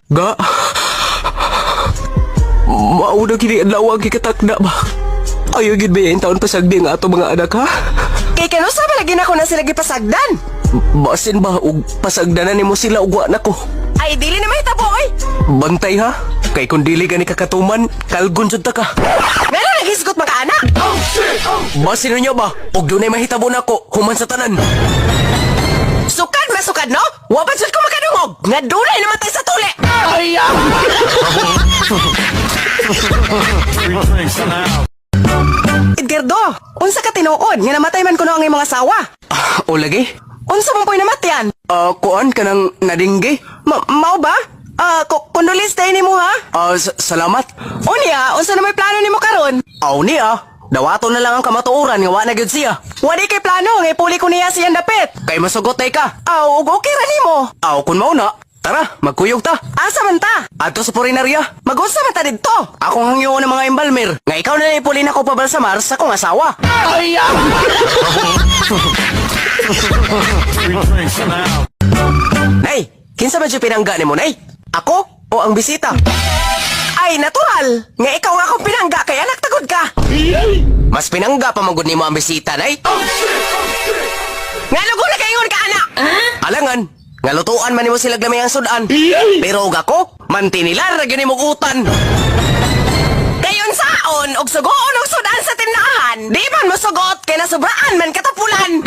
Ga. Mao na kini adlaw ang gikatakda ba? Ayaw gid ba yung taon pasagdi ang ato mga anak, ha? Kay kanusa ba lagi nako na sila gipasagdan? Basin ba og pasagdanan nimo sila og wa nako? Ay, dili na mahitabo oy. Bantay ha? Kay kung dili gani kakatuman, kalgon jud ta ka. Ngano naghisgot man ka anak? Basin ninyo ba? Og dunay mahitabo nako human sa tanan. Sukad masukad no? Wa pa jud ko makadungog nga dunay namatay sa tuli. Edgardo, unsa ka tinuod nga namatay man kuno ang imong asawa? Ah, o lagi? Unsa man po'y namatyan? Ah, kuan ka ng nadingge? Mao ba? Ah, condolence tayo nimo ha. Ah, salamat. Unya, unsa na may plano nimo karon? Aw niya, dawaton na lang ang kamatuoran nga wa na gyud siya. Wadi kay plano nga ipuli ko niya siyang dapit. Kay masugot tay ka. Aw, ug okay ra nimo. Aw kun mao na, tara, magkuyog ta. Asa man ta? Adto sa purinarya. Magunsa man ta didto? Akong hangyoon ng mga embalmer. Nga ikaw na ipuli na ko pabalsamar sa kong asawa. Nay, kinsa man siya pinangga nimo, Nay? Ako o ang bisita? Ay, natural. Nga ikaw nga akong pinangga kay anak tagod ka. Mas pinangga pa magud nimo ang bisita, Nay. Nga lugo na kaingon ka anak. Alangan, nga lutuan man nimo sila gamay ang sudan. Pero og ako, mantinilar ra gyud nimo utan. Kayon saon og sugoon og sudan sa tindahan. Di man mosugot kay nasubraan man katapulan.